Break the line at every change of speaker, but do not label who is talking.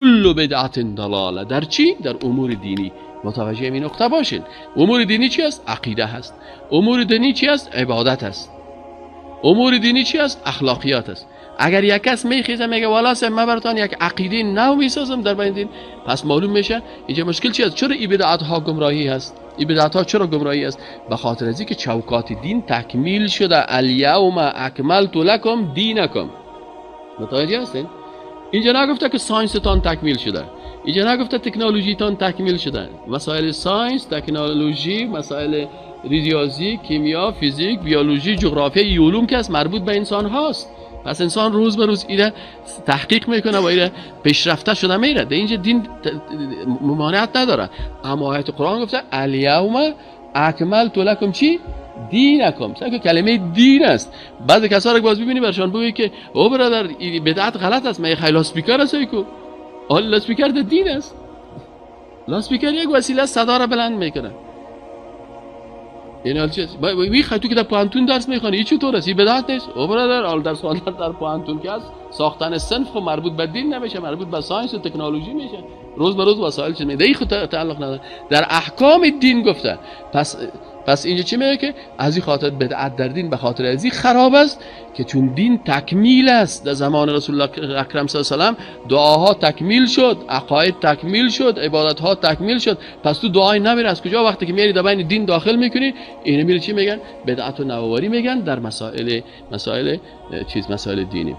کل بدعت ضلاله. در چی؟ در امور دینی. متوجه این نقطه باشین. امور دینی چی است؟ عقیده هست. امور دینی چی است؟ عبادت است. امور دینی چی است؟ اخلاقیات است. اگر یک کس میخیزه میگه والا من براتون یک عقیده نو میسازم در بین دین، پس معلوم میشه اینجا مشکل چی است؟ چرا این بدعت ها گمراهی هست؟ این بدعت ها چرا گمراهی است؟ به خاطر از اینکه چوکات دین تکمیل شده. الیوم اکملت لکم دینکم. متوجه هستین؟ اینجا نگفته که science تان تکمیل شده، اینجا نگفته تکنولوژی تان تکمیل شده. مسائل science، تکنولوژی، مسائل ریاضی، کیمیا، فیزیک، بیولوژی، جغرافیا، علوم که است مربوط به انسان هاست. پس انسان روز به روز ایره تحقیق میکنه و ایره پیشرفته شده میره. در اینجا دین ممانعت نداره. اما آیت قرآن گفته الیوم اکملت لکم چی؟ دینکم. که کلمه دین است. بعضی کسا رو باز ببینی برشان بگویی که او برادر این بدعت غلط است، من خیلی loudspeaker است کو. آن loudspeaker در دین است. loudspeaker یک وسیله صدا را بلند میکنه. این چیز وی تو که در پوهنتون درس میخوانی این چطور است؟ این بدعت نیست؟ او برادر حال درس خواندن در پوهنتون که است ساختن صنف خو مربوط به دین نمیشه، مربوط به science و تکنولوژی میشه. روز به روز وسایل چیز میده، خود تعلق نداره. در احکام دین گفته. پس اینجا چی میگه که از این خاطر بدعت در دین به خاطر از این خراب است که چون دین تکمیل است. در زمان رسول الله اکرم صلی الله علیه و سلم دعاها تکمیل شد، عقاید تکمیل شد، عبادت ها تکمیل شد. پس تو دعای نمیره از کجا؟ وقتی که میری در بین دین داخل میکنی اینو میره چی میگن؟ بدعت و نوآوری میگن در مسائل چیز مسائل دینی.